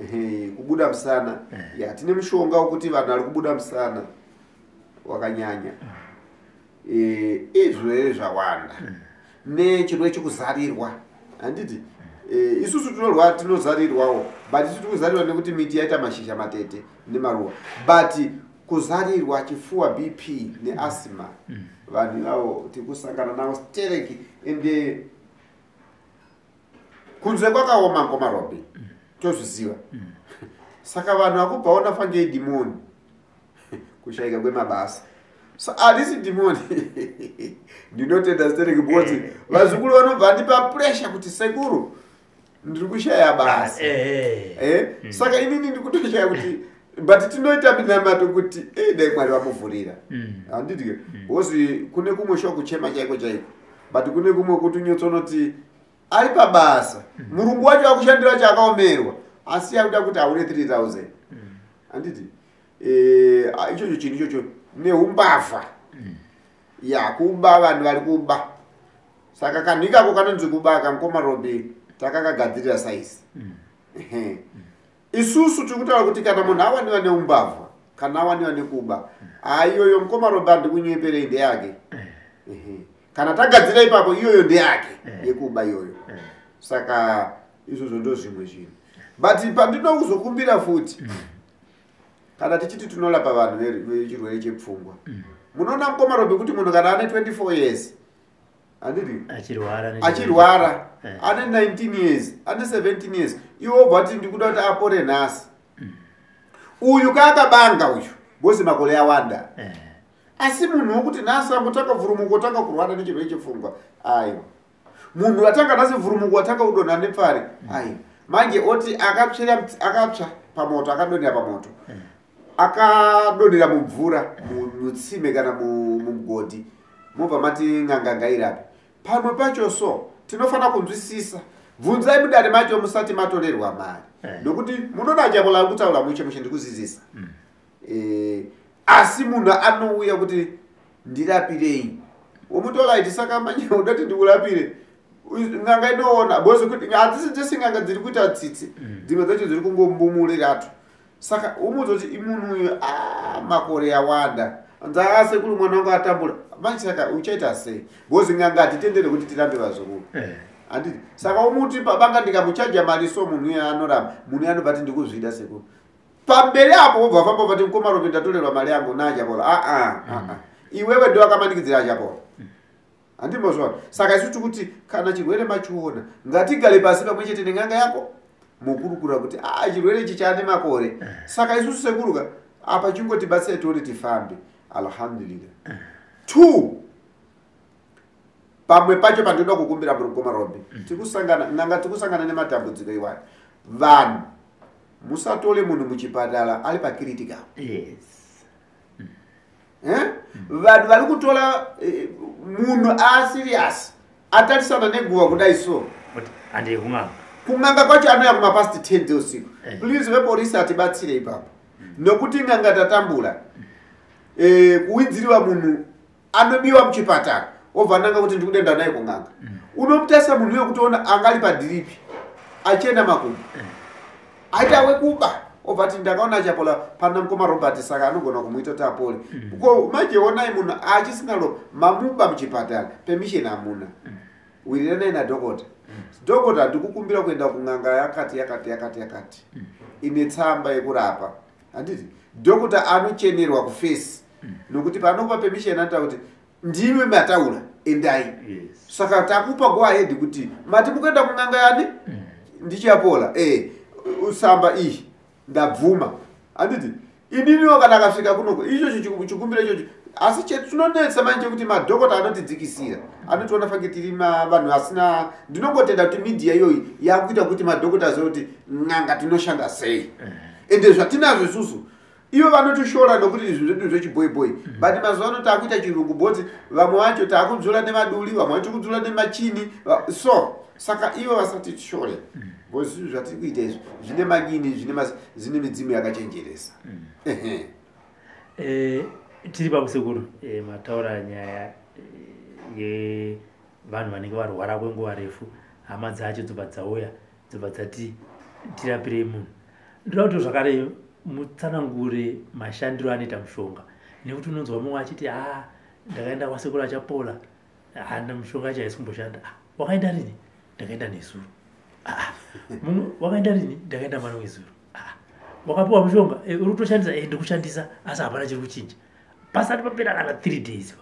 Ehe, kubuda musana ya, tine mushonga wekuti vanhu vari kubuda musana wakanyanya. Izvirwere zvawanda nechirwere chekuzarirwa, handiti? Isusu tinorwa, tinozarirwawo, but isu tikuzarirwa nekuti miti yaita mashizha matete nemaruva. But kuzarirwa chifuwa, BP neasthma, vanhu ivavo tiri kusangana navo stereki. Ende kunze kwakaoma, mukoma Robi, tozviziva. Saka vanhu vakubvaona fange idhimoni kushayika kwemabasa. So handisi dhimoni, ndinotenda stereki, because vazukuru vanobva ndipa pressure kuti, "Sekuru, ndiri kushaya basa." Saka inini ndikutoshaya kuti, but tinoita minamato kuti dai Mwari vamuvhurira, handiti? Because kune kumwe shuwa kuchema chaiko chaiko, but kune kumwe kuti unyotsonoti ari pabasa, murungu wacho akushandira chaakaomerwa, asi akuda kuti aure 3000, handiti? Ichocho chinhu ichocho neumbavha ya kuba, vanhu vari kuba. Saka kanhu ikako kanonzi kuba, mukoma Robi, takakagadzirira saisi. Ehe. Isusu tiri kutaura kuti kana munhu awaniwa neumbavha kana awaniwa nekuba, aiyoyo, mukoma Robi, handikunyeperei, ndeyake. Ehe. Kana tagadzira ipapo, iyoyo ndeyake yekuba iyoyo. Saka izvozvo ndo zvimwe zvinhu. But pandinokuzokumbira futi, kana tichiti tinorapa vanhu vechirwere chepfungwa, munoona, mukoma Robi, kuti munhu kana ane 24 years, handiti? Achirwara Achirwara, ane 19 years, ane 17 years, iwe wobva kuti ndikuda kuti apore nhasi. Uyu kaakabanga uyu bosi, makore awanda. Asi munhu wokuti nhasi angotanga vhurumuko, otanga kurwara nechirwere chepfungwa, aiwa. Munhu atanga nhasi vhurumuko, atanga kudonha nepfari, aiwa. Manje oti akatsvira, akatsva pamoto, akadonhera pamoto, akadonhera mumvura, mutsime kana mumugodhi, mobva mati n'anga ngairape. Pamwe pacho so tinofanira kunzwisisa. Bvunzai mudare macho musati matorerwa mari, nokuti munoona Chapola ari kutaura mushe mushe, ndikuzizisa. Asi munhu anouya kuti ndirapirei, womutola iti, "Saka manje udati ndikurapire?" N'anga inoona because kuti hadzisi dzese n'anga dziri kuita tsitsi, dzimwe dzacho dziri kungombumurirato. Saka umuudza kuti munhu uyu a makore awanda, nzaasekuru, mwana wangu atambura manje, saka uchaita sei? Because n'anga hatitendere kuti tirambe vazukuru, handiti? Saka umuti pabanga, ndikamuchaja mari so munhu uyu anoramba. Munhu uyu anobva ti, "Ndikuzvida, sekuru." Pamberi apo wobva famba vati, "Mukoma Robi, ndatorerwa mari yangu naAchapola." Aa, aa, iwewe ndo akamanikidzira Achapola, handimbozvaona. Saka isu tikuti kana chirwere machiona, ngatigare pasi pamwe chete nen'anga yako, mukurukura kuti a chirwere ichi chaane makore, saka isusu sekuruka apa chingotibatsirai tione tifambe. Alhamdulillah. Two, pamwe pacho pandinoda kukumbira, mukoma Robi, tikusangana n'anga, tikusangana nematambudziko iwayo. Vanhu musatole munhu muchipatara ari pacritical. Eh? Vanhu vari kutora munhu aserious, atarisana neguva kudai so, Kuti handei kun'anga. Kun'anga kwacho anouya kumapast 10 dzeusiku. Please, vepolisi, atibatsire ipapo, nokuti n'anga tatambura. Kuwidziriwa munhu anobiwa muchipatara, obva nanga kuti ndikudenda naye kun'anga. Unomutarisa munhu wekutoona anga ari padhiripi achienda makumbo, aita wekuba, obva ati ndakaona Achapola pana mukoma Robert, saka anogona kumuita kuti apore. Ko manje onai munhu achisina ropa, mamuba muchipatara, permission hamuna. Wiriranai nadhokota. Dhokota, ndikukumbira kuenda kun'anga yakati yakati yakati yakati ine tsamba yekurapa, handiti? Dhokota anochenerwa kuface nokuti paanokupa permission anoita kuti ndimwe mataura, endai. Saka takupa go ahead kuti mati mukuenda kun'anga yani ndiChapola, usamba iyi ndabvuma, handiti? Ininiwo kana akasvika kunoko ichocho chikumbiro ichocho. Asi chetinonetsa manje kuti madhokota anotidzikisira, anotiona fange tiri vanhu vasina. Ndinongotenda kuti media iyoyi yakuita kuti madhokota azive kuti n'anga tinoshanda sei, ende zvatinazvo isusu ivo vanotishora nokuti izvi zvedu zvechibhoibhoi. But mazuva ano taakuita chirungu bhoti, vamwe vacho taakudzura nemaduri, vamwe vacho kudzura nemachini. So saka ivo vasatishore because zvinhu zvatiri kuita izvi zvine manyini, zvine midzimu yakachenjeresa. Ehe. Tiri pakusekuru, mataura nyaya yevanhu vanenge varwara kwenguva refu, hama dzacho dzobva dzauya, dzobva dzati tirapirei munhu. Ndoda kuti zvakare mutsanangure mashandiro anoita mushonga, nekuti unonzwa mumwe achiti, "Ha, ndakaenda kwasekuru Achapola, hana mushonga acho haisi kumboshanda." "Ah, wakaenda rini?" "Ndakaenda nezuro." "Ah, mumwe wakaenda rini?" "Ndakaenda mwana wezuro." "Ah, wakapiwa mushonga? Uri kutoshandisa?" "Ndiri kushandisa, asi hapana chiri kuchinja." Pasati papera kana 3 days.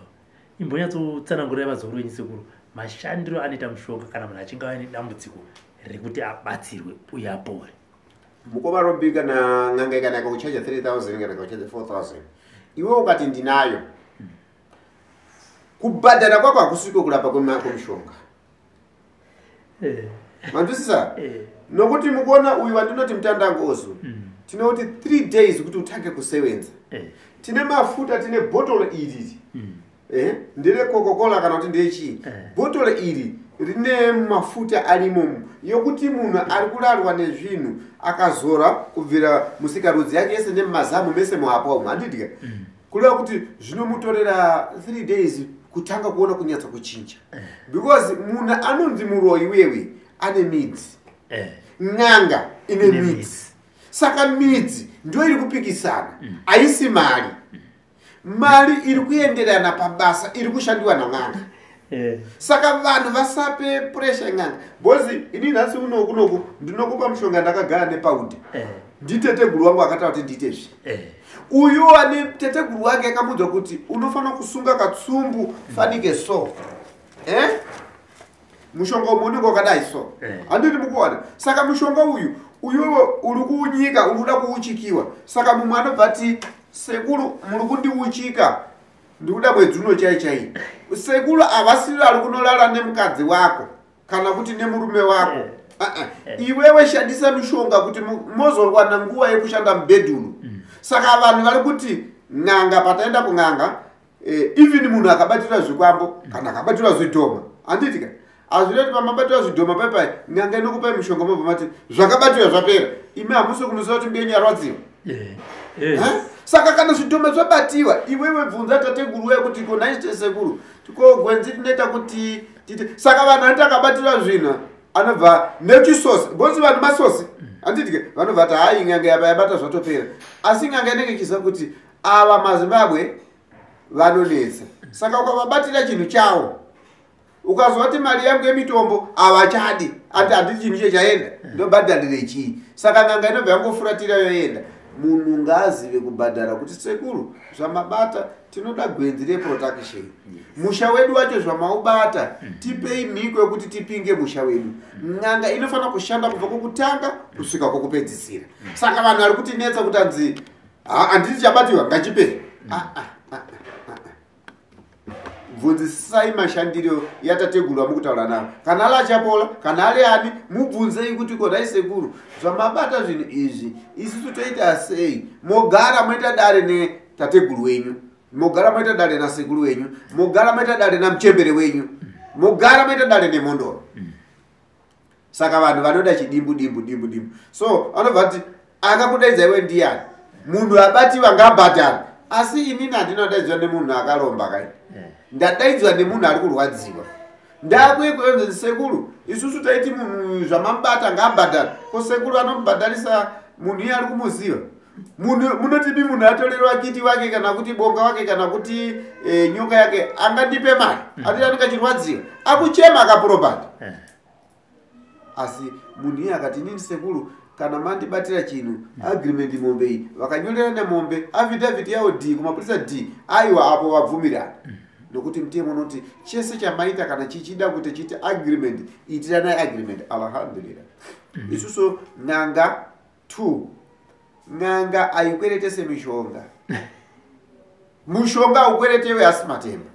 Imbonyatsotsanangurai vazukuru venyu, sekuru, mashandiro anoita mushonga kana munhu achinge ave nedambudziko rekuti abatsirwe uye apore. Mukoma Robi, kana n'anga kana ikakuchaja 3000 kana ikakuchaja 4000, iwe ukati ndinayo, kubhadhara kwako hakusiko kurapa kwemushonga. Manzwisisa? Eh. Nokuti mukuona uyu wandinoti mutandangozo, tinoti 3 days kuti utange kusevenza. Tine mafuta, tine bhotoro iri, ndere Coca-Cola kana kuti ndechii. Bhotoro iri rine mafuta arimo yokuti munhu ari kurarwa nezvinhu akazora kubvira musikarudzi yake yese nemumazamu mese muhapwa umu, handidya? Kureva kuti zvinomutorera 3 days kutanga kuona kunyatsa kuchinja, because munhu anonzi muroyi wewe ane midzi. N'anga ine Ine midzi. Midzi. Saka midzi ndo iri kupikisana, haisi mari. Mari iri kuenderana pabasa iri kushandiwa nan'anga. Saka vanhu vasape pressure n'anga, because ini nhasi uno kunoku ndinokupa mushonga ndakagara nepaudha. Nditeteguru wangu akataura kuti ndiite zvi. Uyu ane teteguru wake akamuudza kuti unofanira kusunga katsumbu fanike so, eh? Mushonga umwe unenge wakadai so. Handiti mukuona? Saka mushonga uyu uyowo uri kuunyika, uri kuda kuuchikiwa. Saka mumwe anobva ati, "Sekuru, muri kundiuchika, ndikuda mwedzi uno chai chai." Sekuru havasiri ari kunorara nemukadzi wako kana kuti nemurume wako. Ah-ah. Iwewe shandisa mishonga kuti mozorwana nguva yekushanda mubhedhuru. Saka vanhu vari kuti n'anga, pataenda kun'anga, even munhu akabatirwa zvikwambo kana akabatirwa zvidhoma, handiti ka? Hazvireti pamabatirwa zvidhoma paipai n'anga inokupai mushonga, mobva mati zvakabatirwa zvapera. Imi hamusi kumuziva kuti mbenyu arwadziwa. Eh? Saka kana zvidhoma zvabatiwa, iwewe bvunza tateguru weye kuti konaite sekuru ko gwenzi tinoita kuti tite. Saka vanhu vanoti akabatirwa zvinhu anobva nechisosi, because vanhu masosi, handiti? Vanobva ati, "Hai, n'anga yaba yabata, zvatopera." Asi n'anga inenge ichiziva kuti ava maZimbabwe vanonetsa. Saka ukavabatira chinhu chawo, ukazovati mari yangu yemitombo havachadi, ati handiti chinhu icho chaenda, ndobhadharire chii? Saka n'anga inobva yangofuratira yoenda. Munhu ngaazive kubhadhara kuti sekuru, zvamabata tinoda gwenzi reprotection, musha wedu wacho zvamaubata tipei mhiko yekuti tipinge musha wedu. N'anga inofanira kushanda kubva kwokutanga kusvika kwokupedzisira. Saka vanhu vari kutinetsa kuti anzi, "Handiti chabatiwa ngachipere." Ah, ah, ah, ah, ah. Bvunzisisai mashandiro yatateguru amukutaura navo, kana ari Achapola, kana ari ani, mubvunzei kuti kodai sekuru zvamabata zvinhu izvi isusu toita sei? Mogara moita dare netateguru wenyu, mogara moita dare nasekuru wenyu, mogara moita dare namuchembere wenyu, mogara moita dare nemhondoro. Saka vanhu vanoda chidimbu dimbu dimbu dimbu, so anobva ati akakudaidza iwe ndiyani? Munhu abatiwa ngabhadhara. Asi inini handina kudaidzwa nemunhu akaromba kai. Ndadaidzwa nemunhu ari kurwadziwa. Ndakuikwenzeni sekuru, isusu taiti munhu zvamamubata ngaabhadhara. Ko sekuru anomubhadharisa munhu iye ari kumuziva? Munotipi munhu atorerwa kiti wake kana kuti bonga wake kana kuti nyoka yake angandipe mari? Ati anenge achirwadziwa, akuchema akapurobhata. Asi munhu iye akati inini sekuru kana mandibatira chinhu agreement mombe iyi vakanyorera nemombe affidavit yawo d kumapurisa d aiwa apo vabvumirana. Nokuti mutemo unoti chese chamaita kana chichida kuti chiite agreement itiranai agreement. Alhamdulillah. Isusu n'anga 2 n'anga aikweretese mishonga. Mushonga ukweretewe asi matemba.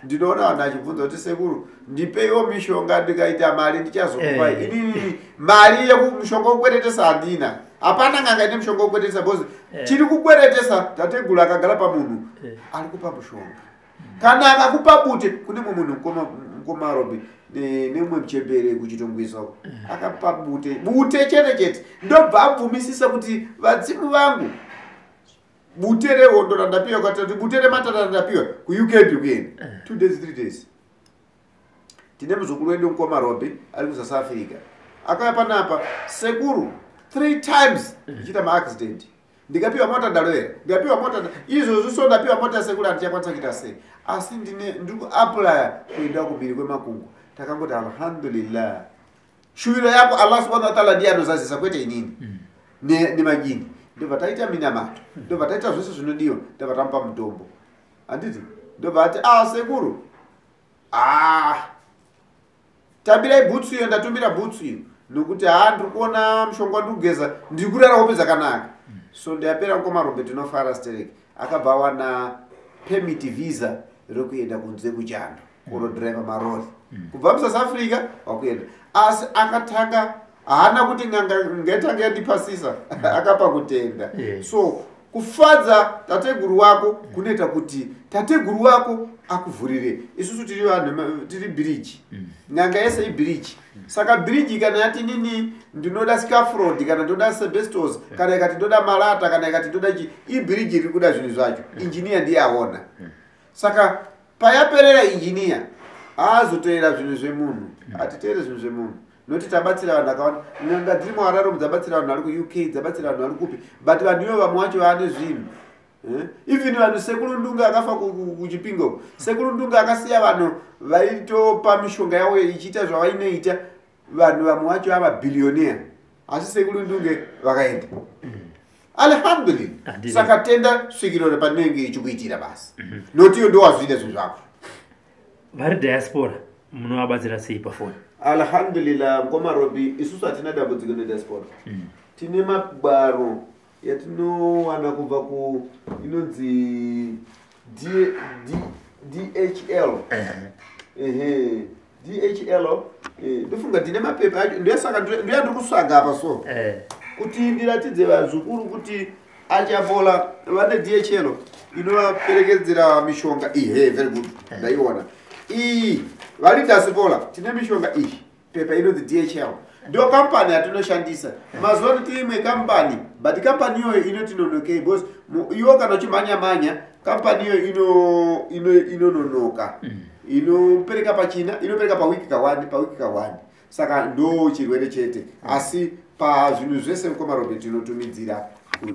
Ndinoona vanhu achibvunza kuti sekuru ndipeiwo mishonga ndikaita mari ndichazokupai. Inini mari yekumushonga wokweretesa handina. Hapana n'anga ine mushonga wokweretesa because chiri kukweretesa tateguru akagara pamunhu ari kupa mushonga. Kana akakupa bute kune mumwe munhu mukoma Robi nemumwe muchembere kuchitongwisa uko akapa bute bute chete chete ndobva abvumisisa kuti vadzimu vangu bute rehondo randapiwa katati bute rematara randapiwa kuUK ndikuenda 2 days 3 days. Tine muzukuru wedu mukoma Robi ari kuSouth Africa akauya panapa sekuru 3 times ndichiita maaccident ndikapiwa mota ndarovera ndikapiwa mota izvozvi so ndapiwa mota sekuru handichakwanisa kuita sei asi ndiri kuaplya kuenda kumhiri kwemakungu. Takangoti alhamdulillah shuviro yako Allah subhanahu wa ta'ala ndiye anozazisa kwete inini nemajini. Ndobva taita minamato ndobva taita zvese zvinodiwa ndobva tamupa mutombo handiti ndobva ati sekuru tambirai bhutsu iyo ndatumira bhutsu iyo nokuti ndiri kuona mushonga wandiri kugeza ndiri kurara hope dzakanaka. So ndiyapera mukoma Robe tinofara stereki akabva awana permit visa rekuenda kunze kuchando kunodhiraivha marori kubva muSouth Africa wakuenda. Asi akatanga haana kuti n'anga ngaitange yandipasisa akapa kutenda. So kufadza tateguru wako kunoita kuti tateguru wako akuvhurire. Isusu tiri vanhu tiri bhiriji. N'anga yese ibhiriji. Saka bhiriji kana yati nini ndinoda scaffold kana ndoda asbestos kana ikati ndoda malata kana ikati ndoda chi ibhiriji riri kuda zvinhu zvacho. Injiniya ndiye aona. Saka payaperera injiniya aazoteera zvinhu zvemunhu. Atiteere zvinhu zvemunhu. Noti tabatsira vanhu vakawanda. N'anga dziri muHarare dzabatsira vanhu vari kuUK dzabatsira vanhu vari kupi but vanhu ivo vamwe vacho vaane zvinhu. Even vanhu sekuru Ndunga akafa kuchipingo. Sekuru Ndunga akasiya vanhu vaitopa mishonga yavo ichiita zvavainoita vanhu vamwe vacho vava billionaire asi sekuru Ndunge vakaenda. Alhamdulillah. Saka tenda svikiro repanenge ichikuitira basi. Noti iyo ndowazviita zvinhu zvako. Vari diaspora munovabatsira sei pafoni? Alhamdulillah mukoma Robi isusu hatina dambudziko nediaspora. Tine magwaro yatinowana kubva ku inonzi DHL. DHL ndofunga ndine mapepa acho ndosaka ndiri kusvaga apa so kuti ndiratidze vazukuru kuti achabola vane DHL inovaperekedzera mishonga iyi. Very good ndaiona iyi vari diaspora tine mishonga iyi pepa inonzi DHL ndio kampani yatinoshandisa mazuva ano tiri imwe kampani but kampani iyoyo inotinonokei because iwo kana uchimhanya mhanya kampani iyoyo inononoka inopereka pachina inopereka pawiki kawani pawiki kawani saka ndo chirwere chete asi pazvinhu zvese mukoma Robe tinotumidzira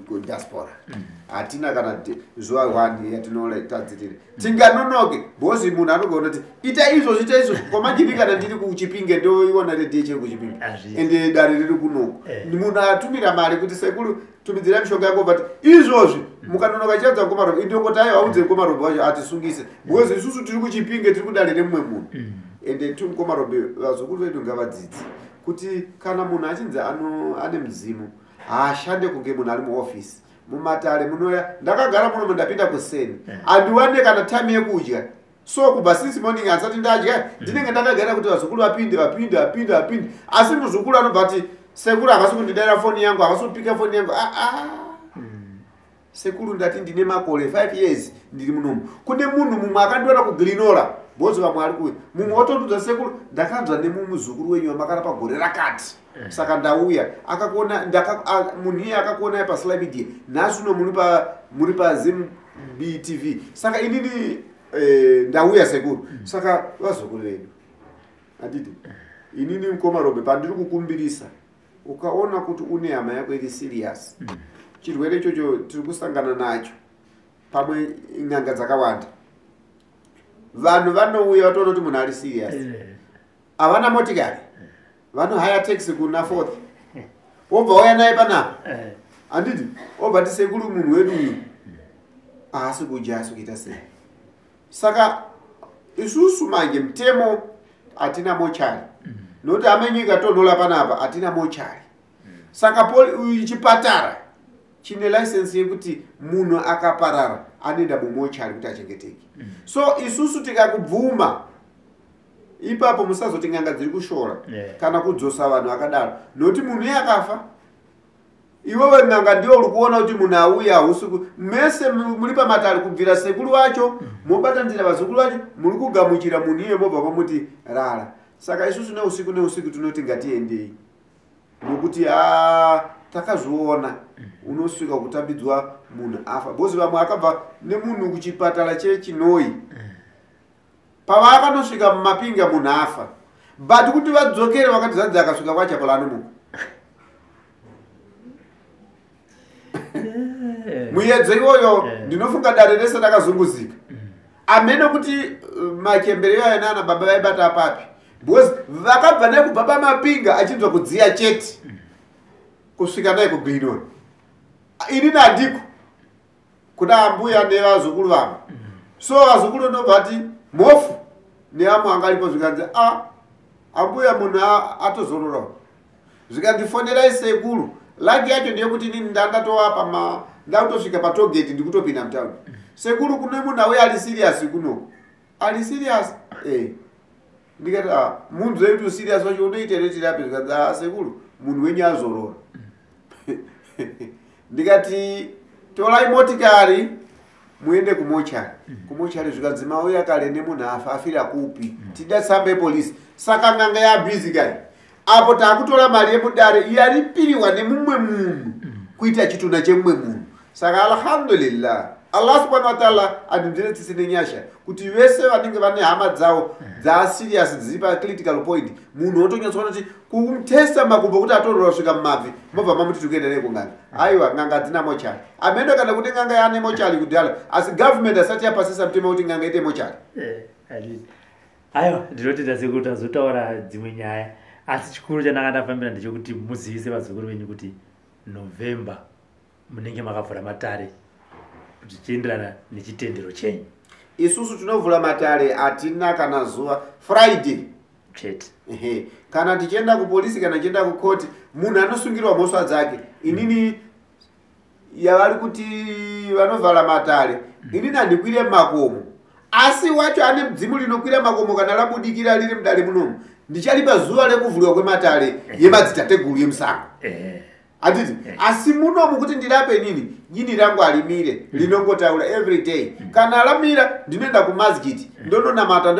kudiaspora hatina kana zuva 1 yatinotadzirira tinganonoke bhozi munhu anogona kuti ita izvozvo ita izvozvo kwamajini kana ndiri kuchipinge ndoiona redh kuchipinge ende dare riri kunoko munhu atumira mari kuti sekuru tumidzirai mishonga yangu but izvozvi mukanonoka chiradza mukoma Robe indongoti aiwa audze mukoma Robe wacho atisungise because isusu tiri kuchipinge tiri kudare remumwe munhu ende mukoma Robe vazukuru vedu ngavadzidze kuti kana munhu achinzi ane mudzimu haashande kunge munhu ari muofisi mumatare munoya ndakagara muno ndapinda kuseni handiwane kana time yekudya so kubva since morning handisati ndadya ndinenge ndakagara kuti vazukuru vapinde vapinde vapinde vapinde asi muzukuru anobva ati sekuru havasi kundidaira foni yangu havasi kupika foni yangu sekuru ndati ndine makore 5 years ndiri munomu kune munhu mumwe akandiona kuGlenora bhozi vamwe ari kuuya mumwe watondudza sekuru ndakanzwa nemumuzukuru wenyu wamakarapa gore rakati saka ndauya akakuona munhu iye akakuonai pasly media nhasi uno muri paZim BTV saka inini Ndauya sekuru. Saka vazukuru vedu, handiti inini mukoma Robe, pandiri kukumbirisa, ukaona kuti une hama yako iri serious, chirwere ichocho tiri kusangana nacho, pamwe n'anga dzakawanda, vanhu vanouya vatoona kuti munhu ari serious, havana motikari, vanohaya taxi kuna Fourth, wobva wauya naye panapa, handiti obva ti, "Sekuru, munhu wedu uyu haasi kudya, haasi kuita sei." Saka isusu manje mutemo hatina mochari, nokuti amenyika tonhola panapa, hatina mochari. Saka chipatara chine license yekuti munhu akaparara anoenda mumochari kuti achengeteke. So isusu tikakubvuma ipapo, musazoti n'anga dziri kushora kana kudzosa vanhu vakadaro, nokuti munhu iye akafa, iwewe n'anga ndiwo uri kuona kuti munhu auya hausiku. Mese muri pamatare, kubvira sekuru vacho, mobatanidza vazukuru vacho, muri kugamuchira munhu iye, mobva mamuti rara. Saka isusu neusiku neusiku tinoti ngatiendei, nokuti a takazviona, unosvika kutambidzwa munhu afa, because vamwe akabva nemunhu kuchipatara cheChinoi, pavaakanosvika mumapinga munhu afa, but kuti vadzokere vakati zanzi akasvika kwaChapala anomuka. Muedzo iwoyo, ndinofunga dare rese rakazunguzika amene kuti machembere iwayo nana baba vaibata papi, because vakabva naye kubva pamapinga achinzwa kudziya chete kusvika naye kuGlen Norah. Inini handiko kuna ambuya nevazukuru vangu, so vazukuru ndobva ti mhofu nevamwe angaripo, zvikanzi, "A, ambuya, munhu atozororawo." Zvikanzi, "Fonerai sekuru." Luck yacho ndeyekuti inini ndandatova pama, ndakutosvika patollgate, ndikutopinda mutauni. "Sekuru, kune munhu auya ari serious kunoku, ari serious." Ndikati, "A, munzwe kuti userious wacho unoita here, tirape?" Zvikanzi, "A, sekuru, munhu wenyu azorora." Ndikati, "Torai motikari muende kumochari." Kumochari zvikanzi, "Mauya kare nemunhu afa, afira kupi? Tida tsamba yepolisi." Saka n'anga yabhizi kai apo, taakutora mari yemudare yaripiriwa nemumwe munhu kuita chitunha chemumwe munhu. Saka alhamdulillah, Allah subhanahu wataala andinzwire tsitsi nenyasha kuti vese vanenge vane hama dzavo dzaserious, dziri pacritical point, munhu otonyatsoona kuti kumutesta makumbo kuti atorora kusvika mumabvi, mobva mamuti tikuenda nei kung'anga. Aiwa, n'anga dzina mochari amendo, kana kuti n'anga yaane mochari kudhara, asi government asati yapasisa mutemo kuti n'anga ite mochari. Aiwa, ndinotenda sekuru, tazotaura dzimwe nyaya, asi chikuru chandanga ndafambira ndechekuti muzivise vazukuru venyu kuti November munenge makavhura matare zvichienderana nechitendero chenyu. Isusu tinovhura matare, hatina kana zuva, Friday chete. Ehe. Kana tichienda kupolisi, kana tichienda kukoti, munhu anosungirwa mhosva dzake. Inini yavari kuti vanovhara matare, inini handikwire makomo, asi wacho ane mudzimu rinokwira makomo, kana rabudikira riri mudare munomu, ndicharipa zuva rekuvhurwa kwematare yemadzitateguru yemusango, handiti? Asi munomu kuti ndirape inini, jini rangu harimire, rinongotaura every day. Kana ramira, ndinoenda kumasjid, ndononamata,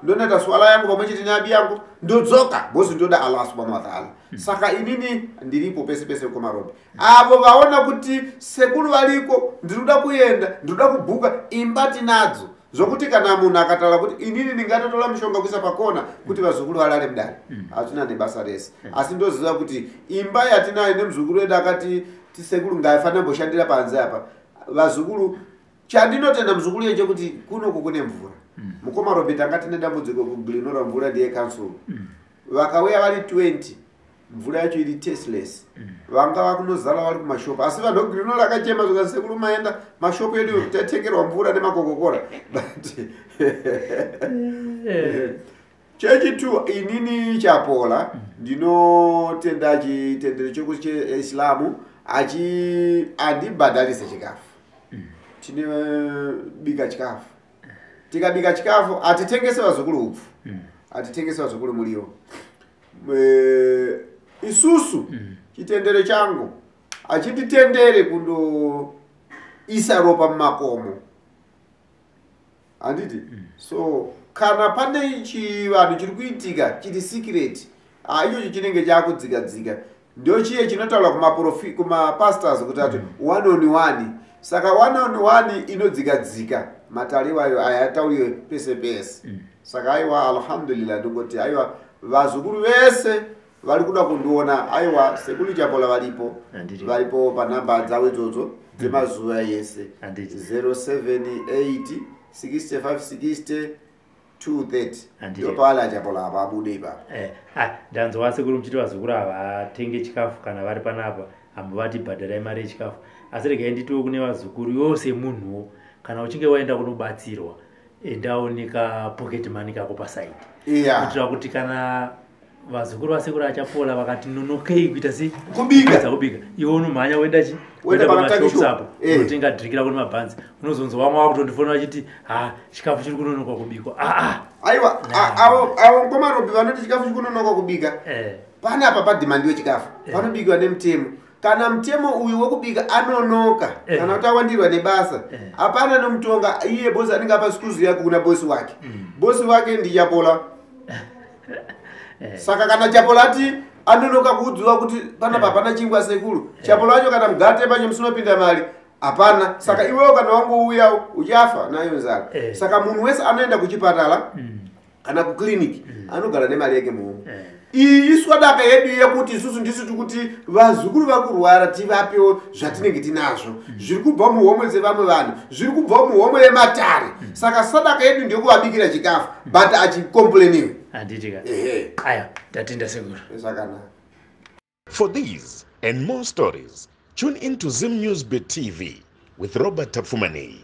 ndonoita swala yangu pamwe chete neabi yangu, ndodzoka, because ndoda Allah subhanahu wataala. Saka inini ndiripo pese pese kumarobi. Avo vaona kuti sekuru variko, ndinoda kuenda, ndinoda kubhuka imba, tinadzo, zvokuti kana munhu akataura kuti inini ndingatotora mushonga kuisa pakona kuti vazukuru varare mudare, hazvina nebasa rese. Asi ndoziva kuti imba yatinayo nemuzukuru wedu akati tisekuru ngaifanira mboshandira panze apa vazukuru. Chandinotenda muzukuru yechekuti kunoku kune mvura. Mukoma Robert, anga tine dambudziko kuGlen Norah, mvura ndiye council, vakauya vari 20, mvura yacho iri tasteless, vanga vakunozara vari kumashopu, asi vanhu veGlen Norah akachema zvika, "Sekuru, maenda mashopu edu, tatengerwa mvura nemakokokora." But chechi2, inini Chapola ndinotenda chitendero choku cheIslamu, achi handibhadharise chikafu. Tinobika chikafu, tikabika chikafu hatitengese vazukuru upfu, hatitengese vazukuru muriwo. Isusu chitendero changu hachinditendere kundoisa ropa mumakomo, handiti? So kana pane chivanhu chiri kuitika chiri secret, ichocho chinenge chakudzika dzika, ndo chiye chinotaurwa kumapastors kuti ati one on one. Saka one on one inodzika-dzika matare iwayo ayatauriwe pese pese. Saka aiwa, alhamdulillah, ndingoti aiwa, vazukuru vese vari kuda kundiona, aiwa, Sekuru Chapola varipo. Varipo panhamba dzavo idzodzo dzemazuva ese. 078 65 60 230. Ndopaali aChapola apa, abude ipapo. Eh, ah, ndanzwa sekuru muchiti vazukuru havatenge chikafu kana vari panapa, hambovati bhadharai mari yechikafu. Asi regai nditiwo kune vazukuru yose, munhuwo kana uchinge waenda kunobatsirwa, endawo nekapocket money kako paside, kuitira kuti kana vazukuru vasekuru aChapola vakati nonokei kuita sei? Kubika. Kupedza kubika, iwe unomhanya woenda chi? Woenda Woenda pakatangi pamashops shop. apo, unotenga drink rako nemabhanzi. Unozonzwa vamwe vakutondifonera vachiti, "Ha, chikafu chiri kunonoka kubikwa." Aa. Aiwa, avo ngomarobi vanoti chikafu chikunonoka kubika, panapa padhimandiwe chikafu panobikiwa nemutemo. Kana mutemo uyu wekubika anonoka kana kuti awandirwa nebasa, hapana nomutonga. Iye bosi anenge apa sikuzu yake kuna bosi wake. Bosi wake ndiChapola. Saka kana Chapola ati anonoka kuudziwa kuti panapa hapana chingwa, sekuru Chapola wacho kana mugate pacho musinopinda mari hapana. Saka iwewo kana wangouya uchafa nayo nzara. Saka munhu wese anoenda kuchipatara kana kukliniki anogara nemari yake muhomwe. Iyi iswadaka yedu yekuti isusu ndisu tikuti vazukuru vakurwara, tivapewo zvatinenge tinazvo zviri kubva muhomwe dzevamwe vanhu, zviri kubva muhomwe yematare. Saka sadaka yedu ndeyekuvabikira chikafu, but achikompleniwe. Handiti ka? Ehe. Aya, ndatenda sekuru. Zvakanaka. For these and more stories, tune in to Zim News Bit TV with Robert Tafumani.